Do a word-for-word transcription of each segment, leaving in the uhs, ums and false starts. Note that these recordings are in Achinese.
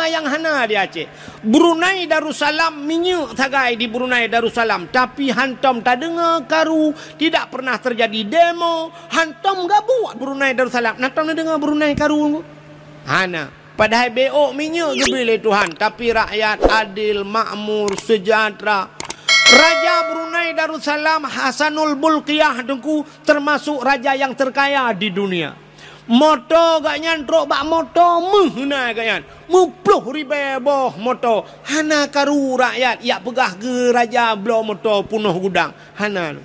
nyang hana di Aceh. Brunei Darussalam minyeuk sagai di Brunei Darussalam, tapi hantom tadeungoe karu, tidak pernah terjadi demo, hantom gabuek Brunei Darussalam. Na tom neudeungoe Brunei karu? Hana. Padahai B O minyeuk geubri lé Tuhan, tapi rakyat adil, makmur, sejahtera. Raja Brunei Darussalam Hasanul Bolkiah Teungku termasuk raja yang terkaya di dunia. Moto gobnyan trok bak moto meuh na gobnyan. Meuploh ribée boh moto. Hana karu rakyat jak peugah geu raja bloe moto peunoh gudang. Hana.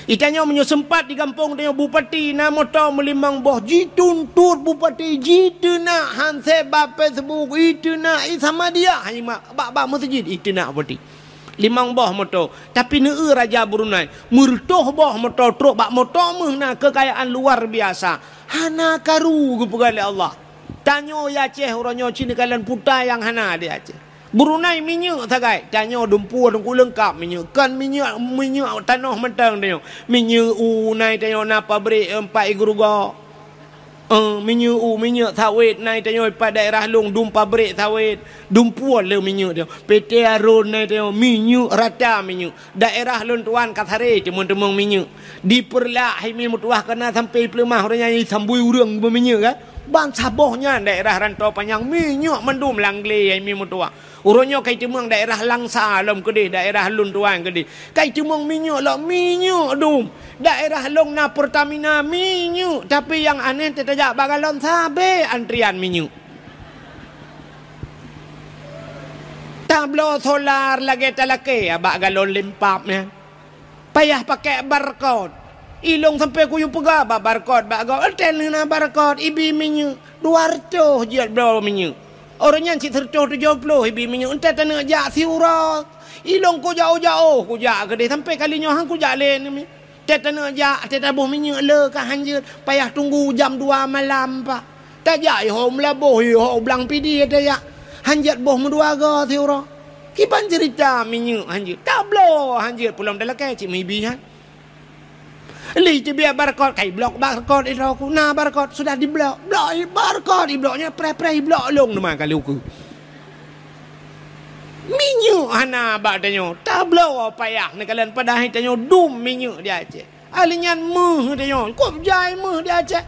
Di tanyoe meunyoe seumpat di gampông tanyoe bupati na moto meulimong boh, jituntot bupati, jiteunak hansé bak Facebook, jiteunak di Samadiyah, hai mak, bak-bak meuseujid jiteunak bupati. Limong boh moto, tapi neueu raja Brunei, meureutôh boh moto trok bak moto meuh na keukayaan luar biasa. Hana karu geupeugah lé Allah. Tanyoe di Aceh uroe nyoe cit neukalon puta nyang hana di Aceh. Brunei minyeuk sagai, tanyoe dumpeue teungku leungkap minyeuk. Kon minyeuk, minyeuk tanoh mantong tanyoe. Minyeuk u na tanyoe na pabrik empat i geurugoe. Eh, minyeuk u, minyeuk sawét na tanyoe pat daerah lôn dum pabrik sawét. Dumpeue le minyeuk tanyoe. P T Arun na tanyoe minyeuk rata minyeuk. Daerah lôn tuan ka saré teumong-teumong minyeuk. Di Peureulak hai mi meutuwah ka na sampoe Peuleumah uroe nyan sambui ureuëng beuminyeuk kan. Ban saboh nyan daerah Rantau Panyang minyeuk mandum lam glé hai mi meutuwah. Uroe nyoe kai teumeung daerah Langsa lom keudeh, daerah lôn tuan keudeh. Kai teumeung minyeuk lom minyeuk dum. Daerah lôn na Pertamina minyeuk, tapi nyang aneh teutajak bak galon sabe antrian minyeuk. Tabloe solar lagée talakée bak galon limpab nyan. Payah pakai barcode. Ilong sampai kuyue peugah bak barcode bak gob. Entah na barcode, ibi minyeuk. Dua ratus jeuet bloe minyeuk. Orang nyan cit seratus tujuh puluh ibi minyeuk. Entah taneuk jak siuroe. Ilong ku jauh-jauh ku jak keudeh sampai kali nyoe han ku jak lé nami. Teuh taneuk jak, teuh taboh minyeuk le ka hanjeuet, payah tunggu jam dua malam, Pak. Tajak iho meulaboh, iho blang pidi tajak. Hanjeuet boh meudua go siuroe. Kiban ceurita minyeuk hanjeuet. Tabloe hanjeuet pulom dalakée cit mibi han. Lé teubiet barcode, kai blok barcode idroe ku. Na barcode sudah diblok. Blok i barcode, ibloknya preh-preh iblok long teuma kali ukeue. Minyeuk hana bak tanyoe, tabloe payah neukalon padahai tanyoe dum minyeuk di Aceh. Ahli nyan meuh tanyoe, kop jai meuh di Aceh.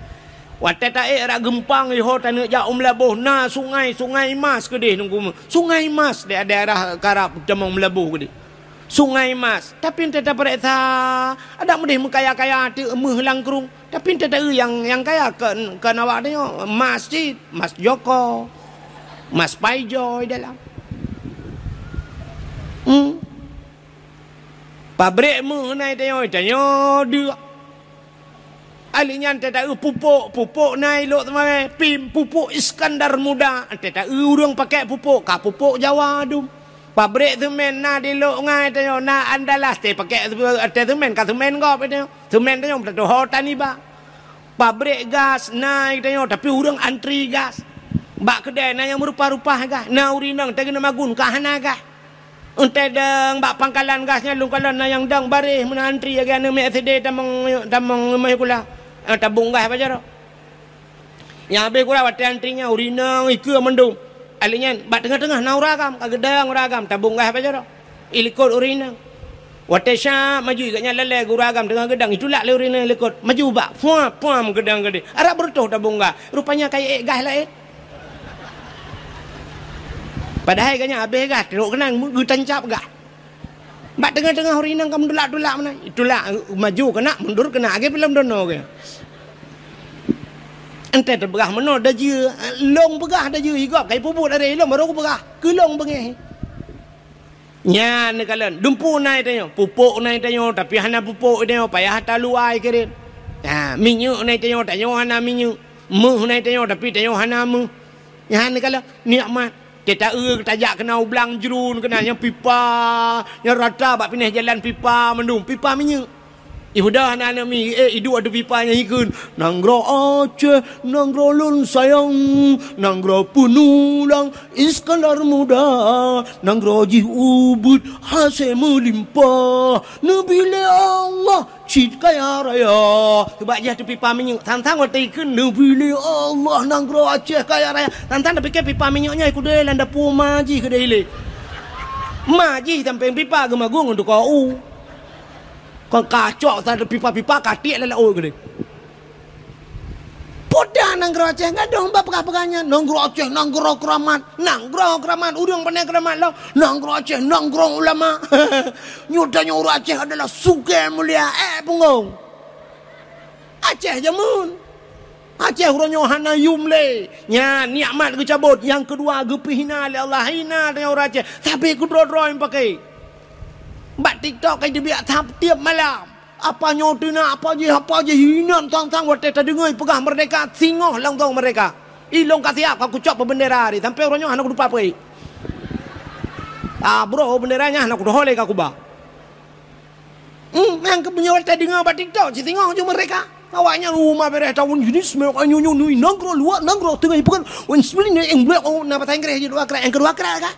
Watée taék rot geumpang iho taneuk jak u Meulaboh na sungai, Sungai Mas keudeh nunggu meuh. Sungai Mas di daerah karab tamong Meulaboh keudeh. Sungai Mas, tapi entah tapareksa, adak meudeh meukaya-kaya teuk meuh langkrueng. Tapi entah taeu nyang, nyang kaya kon, kon awak tanyoe, mas cit, mas Joko, mas Paijoy dalam. Hmm. Pabrik meuh na i tanyoe, tanyoe deuk. Ahli nyan teuh taeu pupuk, pupuk na i Lhokseumawe, pim pupuk Iskandar Muda, teuh taeu ureuëng pakai pupuk, ka pupuk Jawa dum. Pabrik semen na di Lhokseumawe tanyoe, na Andalas teuh pakai, teuh semen, ka semen gob tanyoe. Semen tanyoe teuh ho taniba. Pabrik gas na i tanyoe, tapi ureuëng antri gas. Bak keudai na nyang meurupa-rupa gas, na ureuëng inong teuh keuneuk magun ka hana gas. Entah dong bak pangkalan gas nyan lôn kalon na nyang dong baréh meunan antri lagée aneuk miet S D tamong, tamong limong sikula. Eh, tabong gas bak jaroe. Nyang habéh gura watée antri nyan ureuëng inong ikeue mandum. Ahli nyan bak teungoh-teungoh na ureuëng agam, ka geudong ureuëng agam tabong gas bak jaroe. Ilikot ureuëng inong. Watée syab maju gobnyan lalée gura agam teungoh geudong itulak lé ureuëng inong ilikot. Maju bak, puam, puam geudong keudeh. Arab beureutoh tabong gas. Rupanya ka iék gas laén. Padahai gobnyan habéh gas, trok keunan geutancab gas. Bak teungoh-teungoh ureuëng inong ka meutulak-tulak meunan. Itulak maju keunak, mundur keunak, lagée filem dono geuh. Entah teupeugah meunoe dajeue, long peugah dajeue, i gob ka ipeubuet aré ilong barô kupeugah, keu long beungéh. Nyan neukalon, dumpeue na i tanyoe, pupuk na i tanyoe, tapi hana pupuk i tanyoe, payah taluwa i kirém. Ha, minyeuk na i tanyoe, tanyoe hana minyeuk. Meuh na i tanyoe, tapi tanyoe hana meuh. Nyan neukalon, nikmat. Teuh taeu tajak keunan u blang jruen keunan nyang pipa, nyang rata bak pinéh jalan pipa mandum, pipa minyeuk. Ibuda hana aneuk mi, eh, iduek ateueh pipa nyang ikheun. Nanggroe Aceh, nanggroe lôn sayang, nanggroe peunulang Iskandar Muda, nanggroe jih ubit hasé meulimpah, neubi lé Allah Cit kaya raya. Sabab jih teupipa minyeuk. Sang-sang watèe ikheun neubi lé Allah nanggroe Aceh kaya raya. Sang-sang tapike pipa minyeuk nyan ikudée lam dapu ma jih keudeh ilée. Ma jih sampéng pipa geumagung ngon tukang u. Kon kacok sa pipa-pipa katiek lam laôt keudeh. Peue dah nanggroe Aceh gadôh bak peugah-peugah nyan. Nanggroe Aceh nanggroe keuramat. Nanggroe keuramat, ureuëng pandai keuramat lom. Nanggroe Aceh nanggroe ulama. Nyoe tanyoe ureuëng Aceh adalah sugée mulia. Eh, punggong. Aceh jameun. Aceh uroe nyoe hana yum lé. Nyan nikmat geucabot. Nyang keudua geupeue hina lé Allah. Hina tanyoe ureuëng Aceh. Sabe keudroe-droe nyang pakai. Bak TikTok ka jibiak tiep malam. Apa nyoe teunak, apa jih, apa jih, inan sang-sang watèe tadeungoe peugah merdeka, singoh langsong merdeka. Ilong ka siap, ka kucok bak bendera tadi, sampai uroe nyoe hana kutupa peue. Ah, bro, bendera nyan hana kudoh lé ka kuba. Hmm, nyang keubeunyoe watèe deungoe bak TikTok, ci singoh ju merdeka. Awaknyan uma bereh tahun jenis, nyoe nyoe nanggroe luwa, nanggroe teungoh ipeugah, wan sebelah ni yang blok, oh, na bahasa Inggris je dua kali, yang kedua kali ka.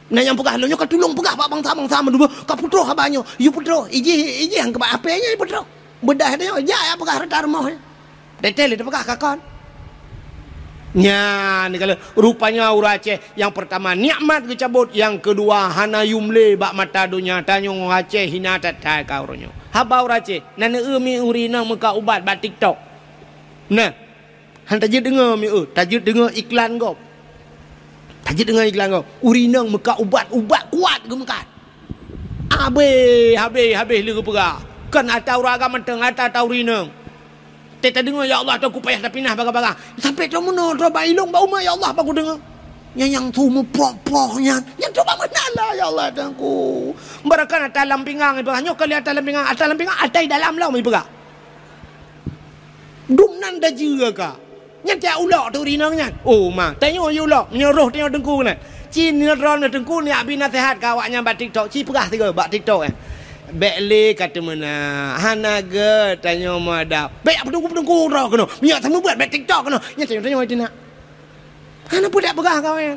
Na nyang peugah lôn nyoe ka tulông peugah bak bansa-bansa meudua, ka putôh haba nyoe. Yue putôh, ijih, ijih nyang keubah apé nyoe putôh. Beudah nyoe, jak ya peugah rata rumoh nyoe. Teuntèe lé teupeugah ka kon. Nyan kalau rupanya ureuëng Aceh nyang peurtama nikmat geucabot, nyang keudua hana yum lé bak mata donya. Tanyoe Aceh hina that-that ka uroe nyoe. Haba ureuëng Aceh, na neu-eu mi ureuëng inong meukat ubat bak TikTok. Nah, Han tajeuet deungoe mi eu, tajeuet deungoe iklan gob. Tajeuet deungoe iklan gob. Ureuëng inong meukat ubat, ubat kuat geumeukat. Habéh, habéh, habéh lé geupeugah. Kon ata ureuëng agam mantong, ata, ata ureuëng inong. Teuka tadeungoe, "Ya Allah, Teungku payah tapinah bagah-bagah." Sampai troh meunoe, troh bak ilong, bak uma, "Ya Allah, baku deungoe." Nyang, nyang tu meuproh-proh nyan. Nyang tu bak meunan lah, "Ya Allah, Teungku." Barakan ata lam pinggang, ibarat nyoe kali ata lam pinggang, ata lam pinggang, ata di dalam lom ipeugah. Dum nan dajeue ka. Nyan tiak ulok tu rinong nyan. Oh, ma, tanyoe yue ulok, meunyoe roh tanyoe teungku keunan. Ci nyoe droeneuh teungku, neujak bi naseuhat keu awaknyan bak TikTok. Ci peugah sigoe bak TikTok, eh. Bèk lé ka teumeunak, hana gèt tanyoe meuadab. Bèk jak peuteungku-peuteungku droe keunoe. Meunyoe seumeubeuet bèk TikTok keunoe. Nyan tanyoe, tanyoe teunak. Hana peue dak peugah kawé.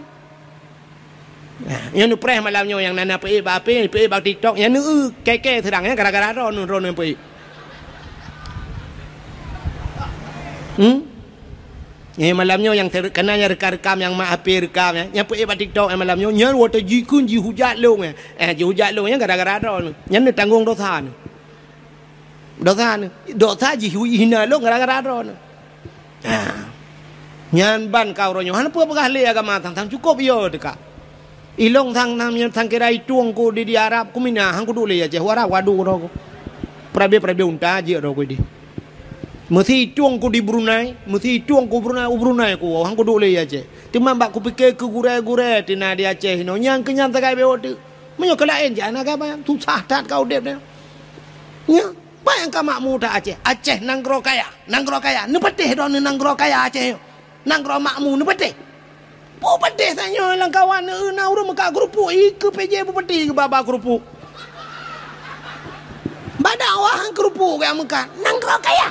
Nah, nyoe neupreh malam nyoe nyang na, na peuék bak H P, peuék bak TikTok, nyan neu-eu kèe-kèe seudang nyan gara-gara droeneuh, droeneuh nyang peuék. Hmm? Nyoe malam nyoe nyang ter-, kana nyang rekam-rekam nyang mak H P rekam nyan, nyang peuék bak TikTok nyan malam nyoe, nyan watèe jikheun jihujat lôn nyan. Eh, jihujat lôn nyan gara-gara droeneuh. Nyan neutanggong dosa neuh. Dosa neuh, dosa jih hina lôn gara-gara droeneuh. Ha. Nyan ban ka uroe nyoe, hana peue peugah lé agama sang-sang cukôp yo teuka. Ilong sang nam nyan sang kira itueng ku di, di Arab, ku mina, han kuduek lé Aceh, u Arab wadu droe ku. Peurabe-peurabe unta jeuet droe ku di. Meusi itueng ku di Brunei, meusi itueng ku Brunei, u Brunei ku, han kuduek lé Aceh. Teuma bak kupike keu gurèe-gurèe teuh na di Aceh inoe, nyang keu nyan sagai bewok teuh. Meunyoe keu laén jih hana gaba, susah that ka udép nyoe. Nyoe, bah nyang ka makmu that Aceh. Aceh nanggroe kaya, nanggroe kaya. Neupatéh droeneuh nanggroe kaya Aceh nyoe. Nanggroe makmu neupatéh. Peue patéh tanyoe lam kawan, na ureueng meukat keurupuk, ikeue P J bupati geuba-ba keurupuk. Bak dakwah keurupuk geuh meukat. Nanggroe kaya.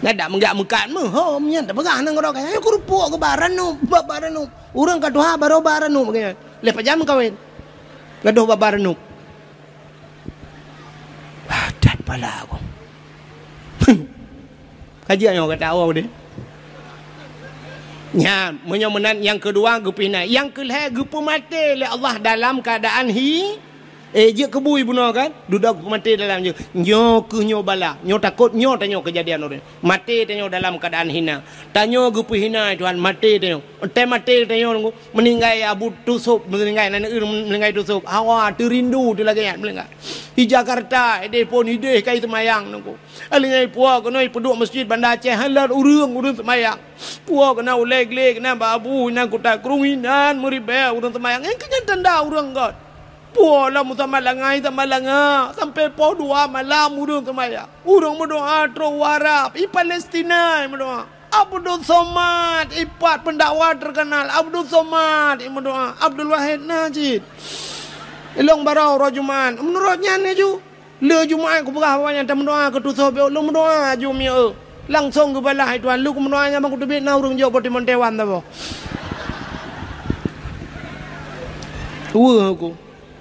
Nyan dak meugak meukat meuhom nyan tapeugah nanggroe kaya. Nyoe keurupuk geuba ranup, ba-ba ranup. Ureueng ka tuha barô ba ranup geuh nyan. Lheueh pajan meukawen. Gadôh ba-ba ranup. Wah, that pala aku. Kaji nyoe kata awak deh. Nyan, meunyoe meunan nyang keudua geupinah. Nyang keulhèe geupeumaté lé Allah dalam keuadaan hi-, Eh, jeuet keu bui bunoe kan? Dudoe peumaté dalam jeuet. Nyoe keuh nyoe bala. Nyoe takot nyoe tanyoe keujadian uroe. Maté tanyoe dalam keuadaan hina. Tanyoe geupeuhina Tuhan, maté tanyoe. Teumaté tanyoe nunggu. Meuninggai Abu Tusop, meuninggai aneuk ureueng meuninggai Tusop. Hawa teurindu teu lagèe nyan meuninggai. Di Jakarta, ideh phôn ideh kai seumayang nunggu. Alingai puwoe keunoe ipeuduek meuseujid Banda Aceh, hana lôn ureueng, ureueng seumayang. Puwoe keunoe ulèe glé keunoe bak abu inan kuta krueng inan meuribèe ureueng seumayang. Nyan keuh nyan tanda ureueng göt. Puwoe lom u Samalanga, i Samalanga, sampoe poh dua malam ureueng seumayang. Ureueng meudoa troh u Arab, i Palestina meudoa. Abdul Somad, i pat pendakwah terkenal, Abdul Somad, i meudoa. Abdul Wahid na cit. Ilong barô uroe Jumat. Meunurot nyan laju, lheueh Jumat kupeugah awaknyan tameudoa keu tusoh bèk lôn meudoa aju mieu. Langsong geubalah i Tuhan, lheueh kumeudoa nyan ban kuteubiet na ureueng jok boh timon Taiwan saboh. Weueh aku.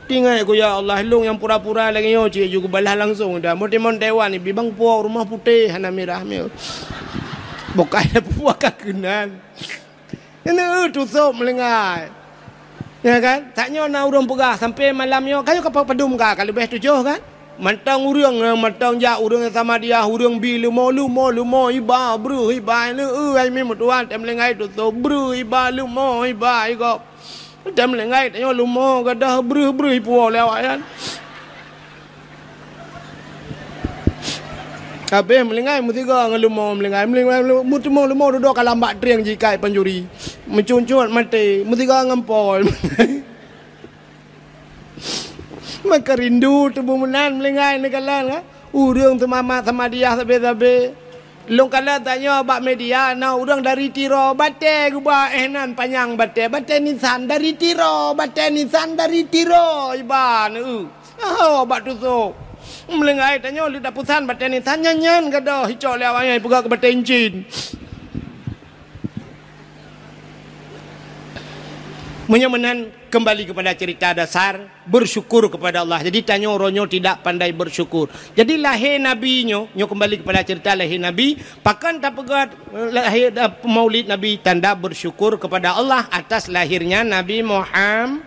Tinggai ku, ya Allah, lôn nyang pura-pura lagèe nyoe cit ju kubalah langsong dah. Meutimon Taiwan ni, bibang puak rumoh putéh hana mirah meuh. Bukai puak ka keunan. Nyoe, eh, tusok meulinggai. Ya kan? Tak nyoe na ureueng peugah sampai malam nyoe, ka nyoe ka padum ka, ka leubeh tujoh kan? Mantong ureueng, eh, mantong jak ureueng Samadiyah, ureueng bi leumo, leumo, leumo, iba, breuh, iba, nyoe, eh, ai mi meutuah, tém meulinggai tusok, breuh, iba, leumo, iba, i gob. Tém meulinggai tanyoe leumo gadoh breuh-breuh ipuwoe lé awak nyan. Habéh meulinggai meusigoe ngon leumo meulinggai, meulinggai, meulinggai, meuteumé leumo dudoe ka lam bak trieng jikai pancuri. Meucuncut maté, meusigoe ngon pol. Maka rindu tuboh meunan meulinggai neukalon ka. Ureueng seumama Samadiyah sabe-sabe. Lôn kalon tanyoe bak media, na ureueng dari Tiro, batèe geuba éh nan panyang batèe, batèe nisan dari Tiro, batèe nisan dari Tiro, iban, eu. Saho bak tusok. Meulinggai tanyoe leudak peusan batèe nisan nyan, nyan gadoh icok lé awak nyan ipeugah keu batèe incin. Meunyoe meunan, kembali kepada cerita dasar, bersyukur kepada Allah. Jadi, tanyoe uroe nyoe tidak pandai bersyukur. Jadi, lahé Nabi nyoe, nyoe kembali kepada cerita lahé Nabi, pakon tapeugah, eh, lahé, eh, maulid Nabi, tanda bersyukur kepada Allah atas lahirnya Nabi Muhammad.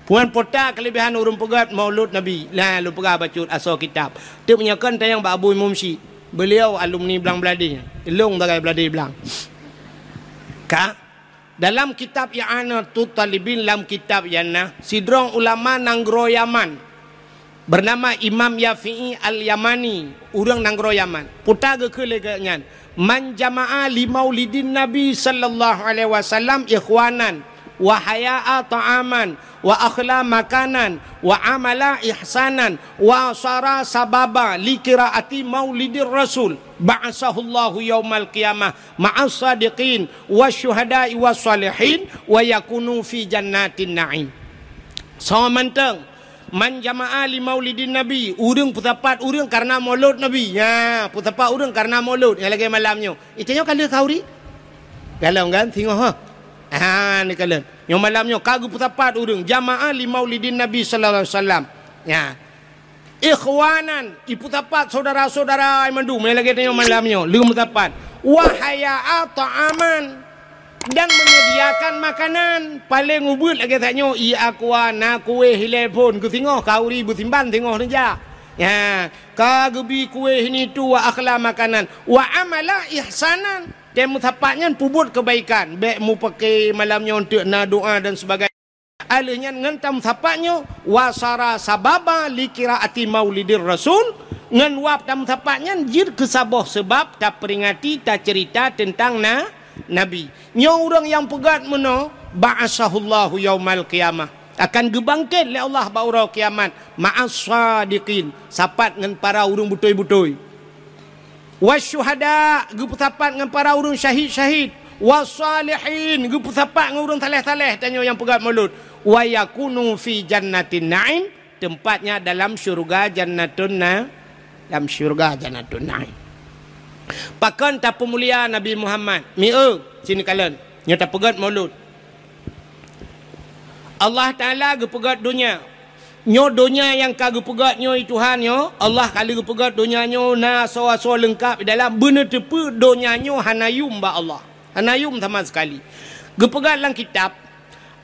Puan pota kelebihan ureueng peugah maulud Nabi. Nah, lôn peugah bacut asoe kitab. Teuk meunyoe kon tanyong bak Abu Imum Syik. Beliau alumni Blang Bladé. Lôn sagai Bladé Blang. Ka? Dalam kitab I'anatut Talibin, lam kitab nyan na, sidroe ulama nanggroe Yaman, bernama Imam Yafi'i Al-Yamani, ureueng nanggroe Yaman. Peue geukheun lé geuh nyan, "Man jama'a li maulidin Nabi sallallahu alaihi wasallam ikhwanan, wa haya'a ta'aman, wa akhla makanan, wa amala ihsanan, wa sara sababa li qiraati maulidir Rasul, ba'asahullahu yaumal qiyamah." Ma'as sadiqin wasyuhada'i wassalihin wa yakunu fi jannatin na'im. Soe mantong, man jama'a li maulidin Nabi, ureueng peusapat ureueng karena maulud Nabi. Nya, peusapat ureueng karena maulud. Nyang lagèe malam nyoe. Itanyoe ka lheueh khauri? Galom kan? Singoh, ha? Ha, neukalon. Nyoe malam nyoe ka geupeusapat ureueng jama'a li maulidin Nabi sallallahu alaihi wasallam. Nya. Ikhwanan, ipeusapat syedara-syedara mandum, nyang lagèe tanyoe malam nyoe, lheueh meusapat. Wa haya'a ta'aman, dan menyediakan makanan. Paleng ubeuet lagèe tanyoe, i aqua, na kueh ilèe phôn, keu singoh khauri beusimban singoh neujak. Nya, ka geubi kueh ini tu wa akhla makanan. Wa amala ihsanan, dan meusapat nyan peubuet keubaikan. Bèk mupake malam nyoe eunteuk na doa dan sebagainya. Alheuh nyan ngon tameusapat nyoe, wa sara sababa li qiraati maulidir Rasul, ngon wab tameusapat nyan jeuet keu saboh seubab taperingati, taceurita teuntang na-, Nabi. Nyoe ureueng nyang peugah meunoe, ba'asahullahu yaumal qiyamah, akan geubangket lé Allah bak uroe kiamat, ma'as sadiqin, sapat ngon para ureueng beutôi-beutôi. Wasyuhada, geupeusapat ngon para ureueng syahid-syahid. Wassalihin, geupeusapat ngon ureueng saleh-saleh, tanyoe nyang peugah maulud. Wa yakunu fi jannatin na'im, tempatnya dalam syurga Jannatun Na-, dalam syurga Jannatun Na'im. Pakon tapeumulia Nabi Muhammad? Mieu, sini kalon. Nyoe tapeugah maulud. Allah Taala geupeugét donya. Nyoe donya nyang ka geupeugét nyoe, Tuhan nyoe, Allah ka lheueh geupeugét donya nyoe na asoe-asoe leungkab di dalam. Beuneuteupeu donya nyoe hana yum bak Allah. Hana yum sama sekali. Geupeugét lam kitab,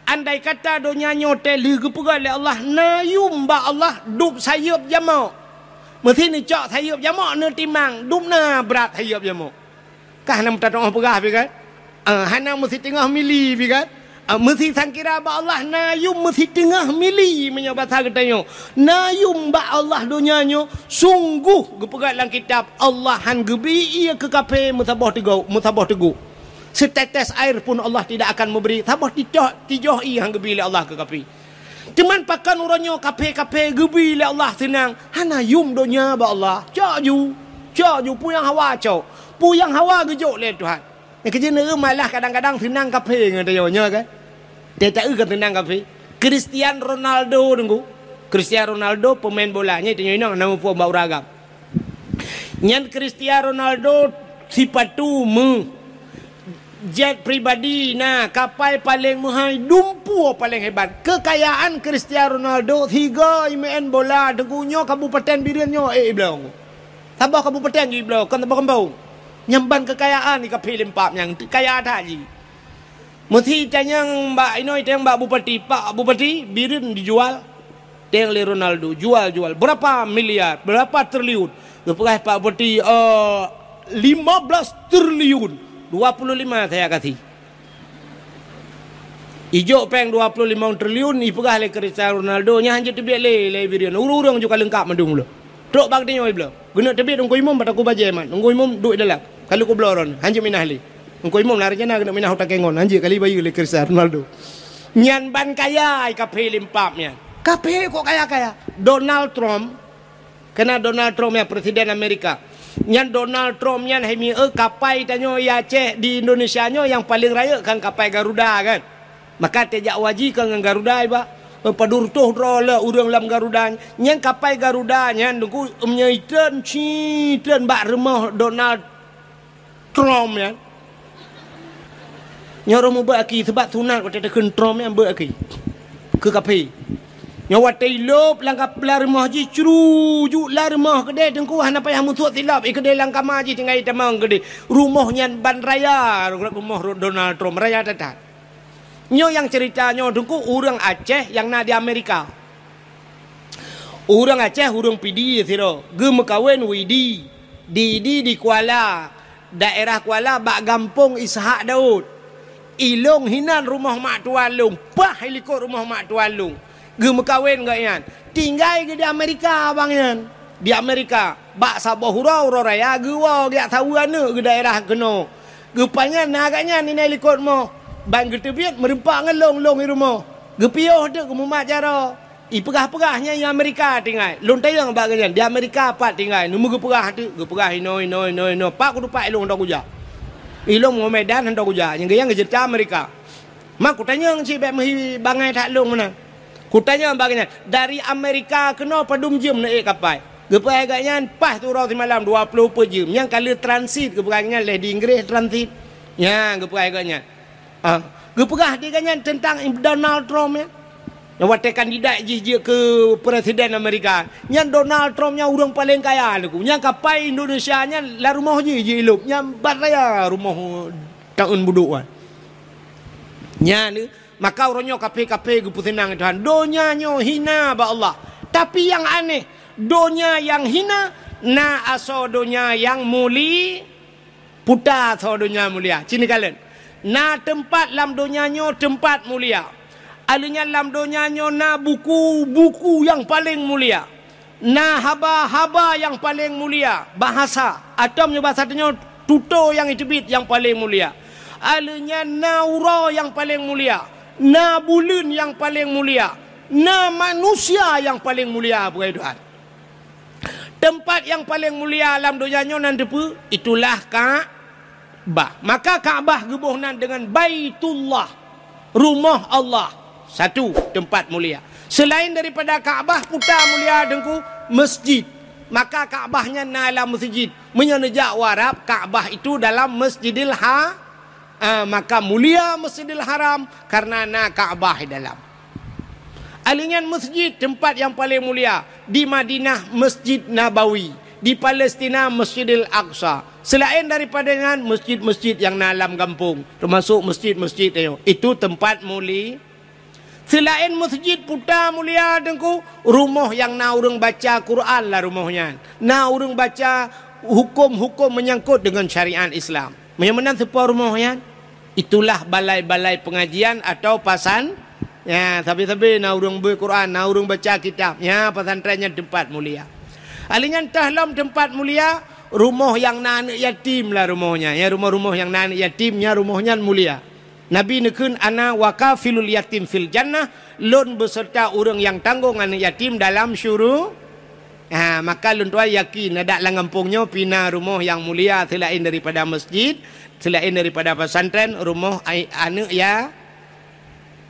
andai kata donya nyoe teuh lheueh geupeugét lé Allah na yum bak Allah, dub sayeuep jamok. Meusi neucok sayeuep jamok, neutimang dub na brat sayeuep jamok. Ka hana meutateu'oh peugah pih kan? Ah, hana meusiteungoh mili pih kan? Ah, meusisangkira bak Allah na yum meusiteungoh mili, meunyoe basa geutanyoe. Na yum bak Allah donya nyoe, sungguh geupeugét lam kitab, Allah han geubi ié keu kafé meusaboh teugok, meusaboh teugok. Setetes air pun Allah tidak akan memberi, saboh tijoh, tijoh ié han geubi lé Allah keu kafé. Teuma pakon uroe nyoe kafé-kafé geubi lé Allah seunang, hana yum donya bak Allah. Cok ju, cok ju, peue nyang hawa cok, peue nyang hawa geujok lé Tuhan. Nyang keujeuet neueu malah kadang-kadang seunang kafé ngon tanyoe nyoe kan? Teuh taeu kan seunang kafé. Cristiano Ronaldo deungoe. Cristiano Ronaldo pemain bola, nyan tanyoe inong na muphom bak ureueng agam. Nyan Cristiano Ronaldo sipatu meu Jet pribadi na, kapai paleng meuhai, dumpeue paleng hebat. Keukayaan Cristiano Ronaldo, sigoe imeu'en bola, Teungku, nyoe kabupaten Bireuen nyoe, eh, ibloe. Saboh kabupaten jih ibloe, kon saboh gampông. Nyan ban keukayaan di kaphé lempap nyang kaya that jih. Meusi tanyong bak inoe, tanyong bak bupati, "Pak Bupati, Bireuen dijual?" Tanyong lé Ronaldo, "Jual, jual. Berapa miliar? Berapa triliun?" Geupeugah Pak Bupati, "Eh, lima belas triliun." Dua puluh lima saya kasih. Ijok péng dua puluh lima triliun, ipeugah lé Cristiano Ronaldo, nyan hanjeuet teubiet lé, lé Bireuen. Ureueng-ureueng juga leungkap mandum lom. Trok bak geutanyoe ibloe. Geuneuk teubiet Teungku Imum bak takue bajée mat. Teungku Imum duek di dalam. Ka lheueh kubloe droeneuh, hanjeuet minah lé. Teungku Imum na rencana geuneuk minah u Takengon, hanjeuet kali bayeue lé Cristiano Ronaldo. Nyan ban kaya i kaphé lempap nyan. Kaphé kok kaya-kaya? Donald Trump, kena Donald Trump nyan, Presiden Amerika. Nyan Donald Trump nyan hai mieu kapai tanyoe i Aceh di Indonesia nyoe nyang paleng rayeuk kan kapai Garuda kan. Maka teuh jak haji ka ngon Garuda iba. Padub reutôh droe le ureueng lam Garuda. Nyan kapai Garuda nyan Teungku, meunyoe itreun, ci treun bak rumoh Donald Trump nyan. Nyoe ureueng mubeuet aki, seubab sunat watée takheun Trump nyan beuet aki. Keu kaphé. Nyoe watée ilop lam kap-, lam rumoh jih, crujuk lam rumoh keudeh Teungku, hana payah meusuet silop, i keudeh lam kama jih tinggai tamong keudeh. Rumoh nyan ban raya, rumoh Donald Trump, raya that-that. Nyoe nyang cerita nyoe Teungku, ureueng Aceh nyang na di Amerika. Ureueng Aceh, ureueng Pidie sidroe, geumeukawen Widi, di, di, di Kuala, daerah Kuala bak gampông Ishak Daud. Ilong hinan rumoh mak tuan lôn, paih likot rumoh mak tuan lôn. Geumeukawen gobnyan. Tinggai geuh di Amerika abang nyan. Di Amerika, bak saboh uroe, uroe raya geuwoe geujak saweue aneuk geuh daerah keunoe. Geupajan na gobnyan inai likot rumoh. Ban geuteubiet meureumpok ngon lôn, lôn i rumoh. Geupiôh teuk geumumat jaroe. Ipeugah-peugah nyan i Amerika tinggai. Lôn tanyong bak gobnyan, "Di Amerika pat tinggai?" Neumeu geupeugah teuk, geupeugah inoe, inoe, inoe, inoe. Pat kuteupat ilôn hana kujak. Ilôn ngon Medan hana kujak. Nyang gobnyan geuceurita Amerika. Ma kutanyong cit bék meuhi bangai that lôn meunan. Kutanyong bak gobnyan, "Dari Amerika keunoe padum jeuem neuék kapai?" Geupeugah gobnyan, "Paih siuroe simalam, dua ploh peuet jeuem." Nyang ka lheueh transit, geupeugah gobnyan, "Lheueh di Inggréh transit." Nyan geupeugah gobnyan. Ah, geupeugah di gobnyan teuntang Donald Trump nyan. Nyang watée kandidat jih jeuet keu presiden Amerika. Nyan Donald Trump nyan ureuëng paleng kaya Teungku. Nyan kapai Indonesia nyan lam rumoh jih jiilop. Nyan bat raya rumoh taeun budok nyan. Nyan, maka uroe nyoe kaphé-kaphé geupeuseunang Tuhan. Donya nyoe hina bak Allah. Tapi nyang aneh, donya nyang hina na asoe donya nyang muli-, puta asoe donya mulia. Ci neukalon. Na teumpat lam donya nyoe teumpat mulia. Alheuh nyan lam donya nyoe na buku-buku nyang paleng mulia. Na haba-haba nyang paleng mulia. Bahasa, atau meunyoe bahasa tanyoe, tutoe nyang jiteubiet nyang paleng mulia. Alheuh nyan na uroe nyang paleng mulia. Na buleuen nyang paleng mulia. Na manusia nyang paleng mulia, peugah Tuhan. Teumpat nyang paleng mulia lam donya nyoe nan teupeue? Itulah Ka'bah. Maka Ka'bah geuboh nan deungon Baitullah, rumoh Allah. Satu teumpat mulia. Selain daripada Ka'bah, puta mulia Teungku, masjid. Maka Ka'bah nyan na lam masjid. Meunyoe neujak u Arab, Ka'bah itu dalam Masjidil Ha-, ah, maka mulia Masjidil Haram karena na Ka'bah di dalam. Alheuh nyan masjid teumpat nyang paleng mulia, di Madinah Masjid Nabawi, di Palestina Masjidil Aqsa. Seulaén daripada nyan, masjid-masjid nyang na lam gampông, teumasok masjid-masjid nyoe, itu teumpat muli-, seulaén masjid puta mulia Teungku, rumoh nyang na ureuëng baca Quran lam rumoh nyan, na ureuëng baca huköm-huköm meunyangkot deungon syariat Islam. Meunyoe meunan teupeue rumoh nyan, itulah balai-balai pengajian atau pasan-, ya, sabe-sabe na ureuëng beuet Quran, na ureuëng baca kitab. Ya, pesantren nyan teumpat mulia. Alheuh nyan teuh lom teumpat mulia, rumoh nyang na aneuëk yatim lam rumoh nyan. Ya, rumoh-rumoh nyang na aneuëk yatim, nyan rumoh nyan mulia. Nabi neukheun, "Ana wa kafilul yatim fil jannah," lôn beuseurta ureuëng nyang tanggong aneuëk yatim dalam syuru-, Ha, maka lôn tuan yakin, adak lam gampông nyoe pih na rumoh nyang mulia seulaén daripada masjid, seulaén daripada pesantren, rumoh ai-, aneuëk ya-,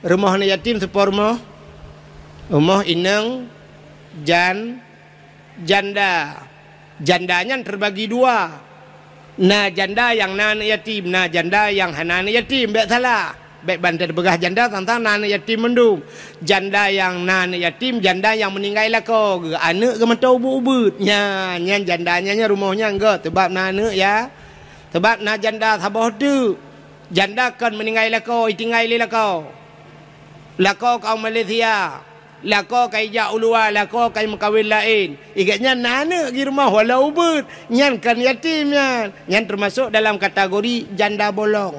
rumoh aneuëk yatim teupeue rumoh? Rumoh inong jan-, janda. Janda nyan teubagi dua. Na janda nyang na aneuëk yatim, na janda nyang hana aneuëk yatim, bék salah. Bék ban tapeugah janda sang-sang na aneuëk yatim mandum. Janda nyang na aneuëk yatim, janda nyang meuninggai lakoe geuh, aneuëk geuh mantong ubeuet-ubeuet. Nyan, nyan janda nyan, nyan rumoh nyan gét, sabab na aneuëk ya. Sabab na janda saboh teuk. Janda kon meuninggai lakoe, itinggai lé lakoe. Lakoe ka u Malaysia, lakoe ka ijak u luwa, lakoe ka imeukawen laén. Igét nyan na aneuëk di rumoh walau ubeuet, nyan kon yatim nyan. Nyan teumasok dalam kategori janda bolong.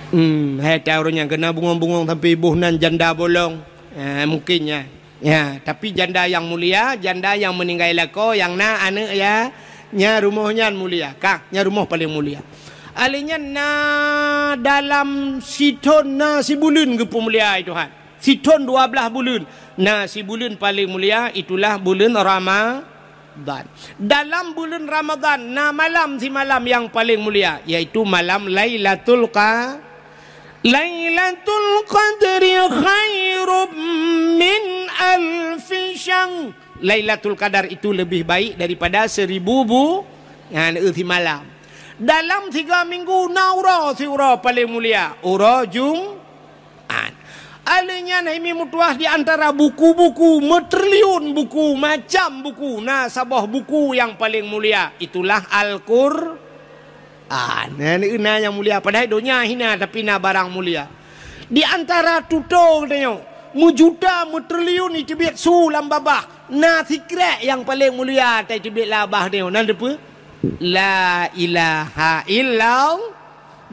Hmm, hai ta ureuëng nyang keuneuk bungong-bungong sampoe boh nan janda bolong. Ah, mungkin nyan. Ya, tapi janda nyang mulia, janda nyang meuninggai lakoe, nyang na aneuëk ya, nyan rumoh nyan mulia. Ka, nyan rumoh paleng mulia. Alèh nyan na dalam sithon na sibuleuen geupeumulia, hai Tuhan. Sithon dua blaih buleuen. Na sibuleuen paleng mulia, itulah buleuen Ramadhan. Dalam buleuen Ramadhan na malam simalam nyang paleng mulia, yaitu malam Lailatul Qa-, Lailatul Qadri khairum min alfi syahr. Lailatul Qadar itu lebih baik daripada seribu bu-, nyan, eh, simalam. Dalam tiga minggu na uroe siuroe paleng mulia, uroe Jum-, An. Alèh nyan hai mi meutuah di antara buku-buku, meutriliun buku, macam buku, na saboh buku nyang paleng mulia, itulah Al-Qur'an. Nyan na nyang mulia, padahai donya hina tapi na barang mulia. Di antara tutoe geutanyoe, meujuta, meutriliun iteubiet su lam babah, na sikrék nyang paleng mulia ta iteubiet lam babah tanyoe, na dipeue? La ilaha illallah.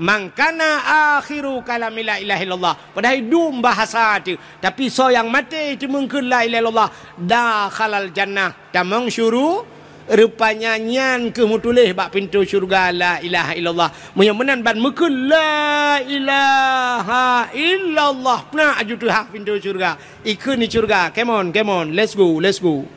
Man kana akhiru kalami la ilaha illallah. Padahai dum bahasa teuh. Tapi soe nyang maté teumeung kheun la ilaha illallah, dakhalal jannah, tamong syuru-, rupanya nyan keuh meutuléh bak pintoe syeuruga la ilaha illallah. Meunyoe meunan ban meukheun la ilaha illallah, peunak aju teuhah pintoe syeuruga. Ikheun di syeuruga, "Come on, come on, let's go, let's go."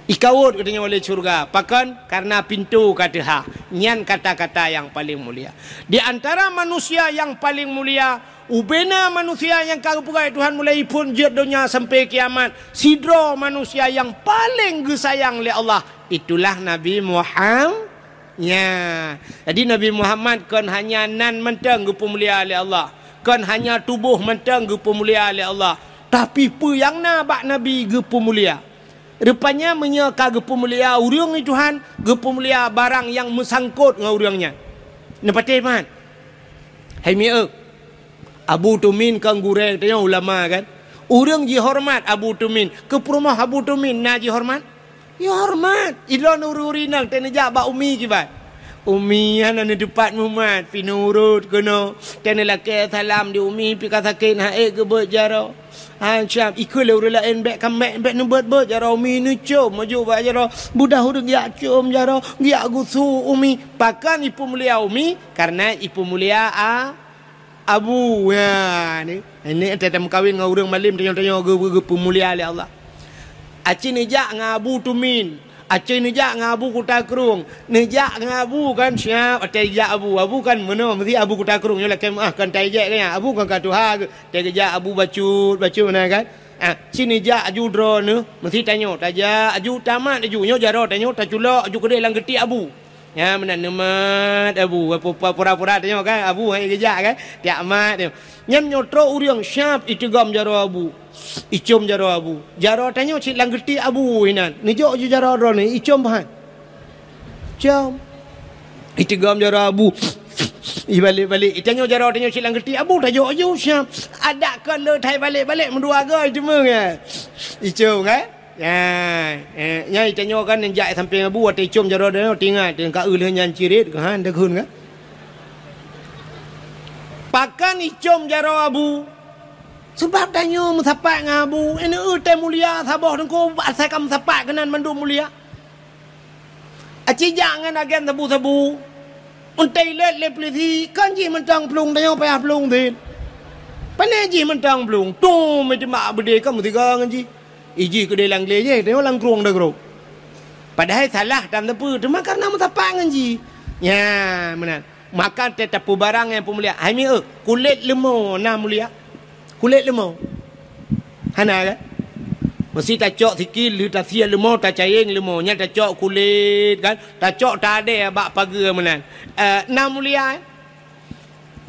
Ikawot geutanyoe lé syeuruga. Pakon? Kareuna pintoe ka teuhah. Nyan kata-kata nyang paleng mulia. Di antara manusia nyang paleng mulia, ubena manusia nyang ka geupeugah Tuhan mulai phon jeuet donya sampai kiamat, sidroe manusia nyang paleng geusayang lé Allah, itulah Nabi Muham-, nya. Jadi, Nabi Muhammad kon hanya nan mantong geupeumulia lé Allah, kon hanya tuboh mantong geupeumulia lé Allah, tapi peue nyang na bak Nabi geupeumulia. Rupanya meunyoe ka geupeumulia ureuëng di Tuhan, geupeumulia barang nyang meusangkot ngon ureuëng nyan. Neupatéh mat? Hai mieu, Abu Tumin kan gurée tanyoe ulama kan? Ureuëng jihoreumat Abu Tumin, keu peurumoh Abu Tumin na jihoreumat? Jihoreumat. Ilôn ureuëng-ureuëng inong teuneujak bak umi kiban. Umi hana neuteupat mumat, pi neurot keunoe. Teuneulakée salam di umi, pi ka sakét ha'ék geubeuet jaroe. Han siab, ikheun lé ureuëng laén, "Bék kamék, bék neubeuet-beuet jaroe umi, neucom aju bak jaroe." Beudah ureuëng geujak com jaroe, geujak gusue umi. Pakon ipeumulia umi? Kareuna ipeumulia a-, abu. Ya, ni. Ini teuh tameukawen ngon ureuëng malém tanyoe-tanyoe geu-, geu-, geupeumulia lé Allah. Aci neujak ngon Abu Tumin. Aci neujak ngon Abu Kuta Krueng. Neujak ngon Abu kan siab, watée jak Abu. Abu kan meunoe, meusti Abu Kuta Krueng. Nyoe lakée meuáh kan tai jek kan. Abu kan ka tuha geuh. Watée geujak Abu bacut, bacut meunan kan. Ah, ci neujak aju droeneuh, meusti tanyoe, tajak aju tamat aju. Nyoe jaroe tanyoe taculok aju keudeh lam geuti Abu. Nyan meunan neumat Abu, pura-pura tanyoe kan, Abu hai geujak kan, tiak mat nyoe. Nyan nyoe trok ureuëng siab iteugom jaroe Abu, icom jaroe Abu. Jaroe tanyoe cit lam geuti Abu inan, neujok ju jaroe droeneuh, icom pahan. Com. Iteugom jaroe Abu. Ibalek-balek, itanyoe jaroe tanyoe cit lam geuti Abu, tajok aju siab. Adak kon le thai balek-balek meudua goe iteumeueng ya. Icom kan? Ya, eh, nyan tanyoe kan neujak sampéng Abu, watée icom jaroe droeneuh, teuingat, teuingat ka eu lheueh nyan cirit, keuhan, deukeun kan? Pakon icom jaroe Abu? Sabab tanyoe meusapat ngon Abu, ini eu tée mulia saboh teungku, asai ka meusapat keunan mandum mulia. Aci jak ngon agen sabu-sabu. Untée ilét lé peulisi, kon jih mantong plueng, tanyoe payah plueng sit. Pane jih mantong plueng, tum, meujimak beudé kon meusigoe ngon jih. Ijih keudeh lam glé jih, tanyoe lam krueng deuh grob. Padahai salah tan teupeu, teuma kareuna meusapat ngon jih. Nyan, meunan. Maka teuh tapeubarang nyang peumulia. Hai mieu, kulét leumo na mulia? Kulét leumo? Hana kan? Meusi tacok sikil, lheueh tasiet leumo, tacayeng leumo, nyan tacok kulét kan, tacok tadé bak pageue meunan. Eh, na mulia, eh?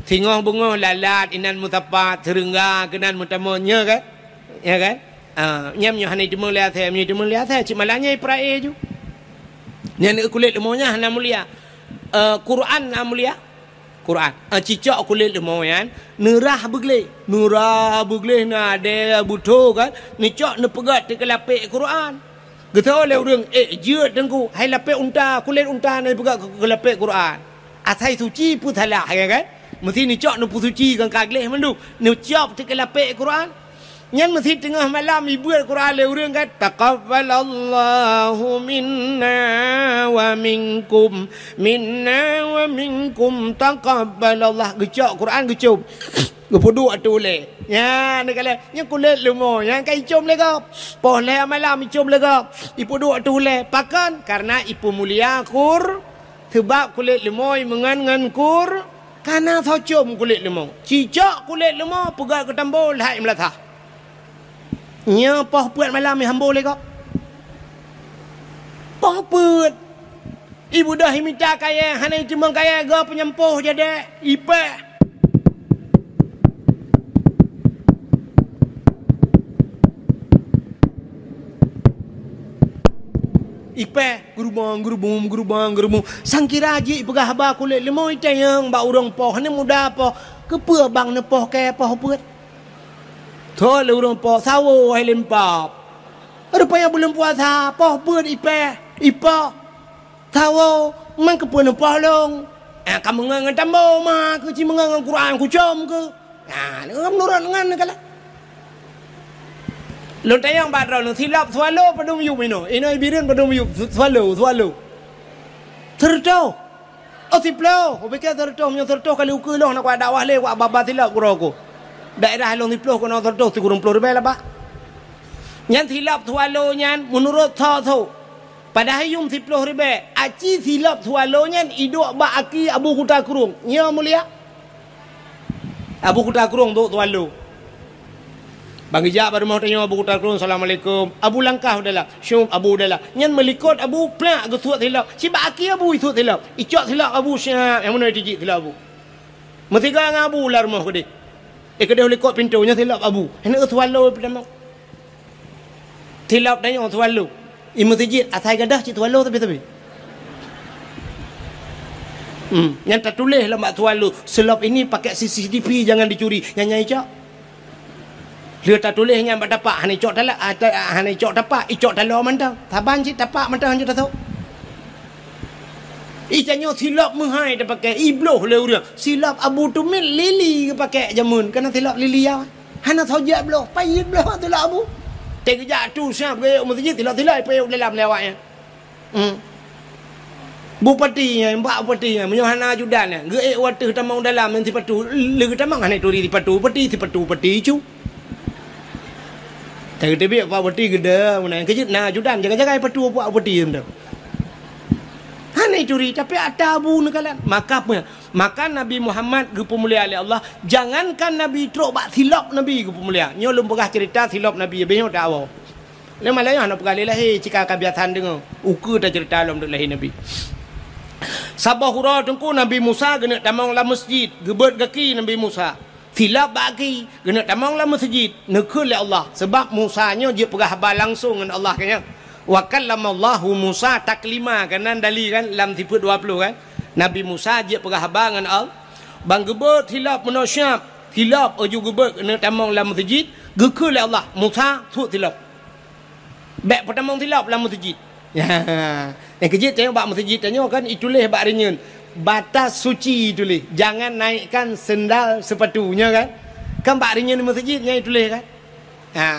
Singoh beungoh lalat inan meusapat, seureungga keunan meutamong, nya kan? Ya kan? Ah, nyan meunyoe hana jiteumeung lé asèe, meunyoe jiteumeung lé asèe, cit malam nyan ipeurak éh ju. Nyan kulét leumo nyan hana mulia. Eh, Quran na mulia. Quran. Ah, cicok kulét leumo nyan, neurah beugleh. Neurah beugleh na adèe beutôi kan, neucok neupeugöt teuh keu lapék Quran. Geutanyong lé ureueng, "Eh, jeuet Teungku, hai lapék unta, kulét unta na ipeugöt keu, keu lapék Quran." Asai suci peue salah, ya kan? Meusi neucok neupeusuci ngon ka gleh mandum, neucok teuh keu lapék Quran. Nyan meusi teungoh malam ibeuet Quran lé ureueng kan, "Taqabbalallahu minna wa minkum, minna wa minkum, taqabbalallah." Geucok Quran geucom. Geupeuduek ateueh ulèe. Nyan, neukalon, nyan kulét leumo, nyan ka icom lé gob. Poh lhèe malam icom lé gob. Ipeuduek ateueh ulèe. Pakon? Karena ipeumulia Qur-, seubab kulét leumo imeungon ngon Qur-, Ka na soe com kulét leumo. Cicok kulét leumo peugöt keu tambo lhai meulasah. Nyoe poh peuet malam ihambo lé gob. Poh peuet. Ibeudôh imita kayèe, hana iteumeung kayèe, gob peunyampôh jadèe, ipèh. Ipèh, geurubong, geurubong, geurubong, geurubong. Sangkira jih ipeugah haba kulét leumo itanyong bak ureueng poh, hana muda poh. Keupeue bang neupoh kèe poh peuet? Thôn lé ureueng poh, sawo hai lempap. Rupanya buleuen puasa, poh peuet ipèh, ipoh. Sawo, man keupeue neupoh lôn? Ah, ka meungon ngon tambo ma, keu ci meungon ngon Quran kucom keu. Ah, meunurot ngon neukalon. Lôn tanyong bak droeneuh, silop swallow padum yup inoe? Inoe Bireuen padum yup su-, swallow, swallow? Seureutôh. Oh, siploh. Oh, pike seureutôh, meunyoe seureutôh kali ukeue lôn, na kuat dakwah lé, kuat ba-ba silop keudroe ku. Daerah lôn siploh keunoe seureutôh, sikureueng ploh ribèe lah, Pak. Nyan silop swallow nyan, meunurot tho-tho. Padahai yuem siploh ribèe, aci silop swallow nyan iduek bak aki Abu Kuta Krueng. Nyoe mulia. Abu Kuta Krueng duek swallow. Bang geujak bak rumoh tanyoe Abu Kuta Krueng, "Assalamualaikum." Abu langkah u dalam. "Syup, Abu," u dalam. Nyan meulikot Abu, plak geusuet silop. Sibak aki Abu isuet silop. Icok silop Abu, siap. Nyang meunoe tijik silop Abu. Meusigoe ngon Abu lam rumoh keudeh. Eh, keudeh likot pintoe, nyoe silop Abu. Hana swallow peutamong. Silop tanyoe swallow. I meuseujid, asai gadôh cit swallow tapi-tapi. Hmm, nyan tatuléh lam bak swallow, "Silop ini pakai C C T V, jangan dicuri." Nyan, nyan icok. Lheueh tatuléh nyan bak tapak, hana icok tala-, ah, ta-, ah, hana icok tapak, icok taloe mantong. Saban cit tapak mantong hanjeuet tasôk. Ih, tanyoe silop meuhai tapakèe, ibloh lé ureueng. Silop Abu Tumit lili geupakèe jameun, kana silop lili ya. Hana soe jak bloh, payet bloh silop Abu. Teugeujak tu siap geuyue meuseujid, silop-silop ipayet dalam lé awaknyan. Hmm. Bupati nyan, bak bupati nyan, meunyoe hana ajudan nyan, geuék u ateueh tamong dalam ngon sipatu, lé geutamong hana turi sipatu bupati, sipatu bupati cu. Teubiet bak bupati geuda, meunan keujeuet na ajudan, jaga-jaga sipatu bak bupati meunan. Hana turi, tapi ata Abu neukalon. Maka peue? Maka Nabi Muhammad geupeumulia lé Allah, jangankan Nabi, trok bak silop Nabi geupeumulia. Nyoe lôn peugah ceurita silop Nabi, bék nyoe tawoe. Lé malam nyoe hana peugah lé lahé, cit ka kabiasaan deungoe. Ukeue taceurita lom duek lahé Nabi. Saboh uroe Teungku, Nabi Musa geuneuk tamong lam meuseujid, geubeuet gaki Nabi Musa. Silop bak gaki, geuneuk tamong lam meuseujid, neukheun lé Allah, sabab Musa nyoe jeuet peugah haba langsong ngon Allah, kan nyan. "Wa kallamallahu Musa taklima," kan nan dali kan, lam sifeut dua ploh kan. Nabi Musa jeuet peugah haba ngon Allah. Ban geubeuet silop meunoe siap, silop laju geubeuet geuneuk tamong lam meuseujid, geukheun lé Allah, "Musa, suet silop." Bèk peutamong silop lam meuseujid. Ya. Nyang keujeuet tanyoe bak meuseujid tanyoe kan ituléh bak rinyeun, "Batas suci" ituléh. Jangan naikkan sendal sepatu, nyoe kan? Kan bak rinyeun meuseujid nyan ituléh kan? Ha.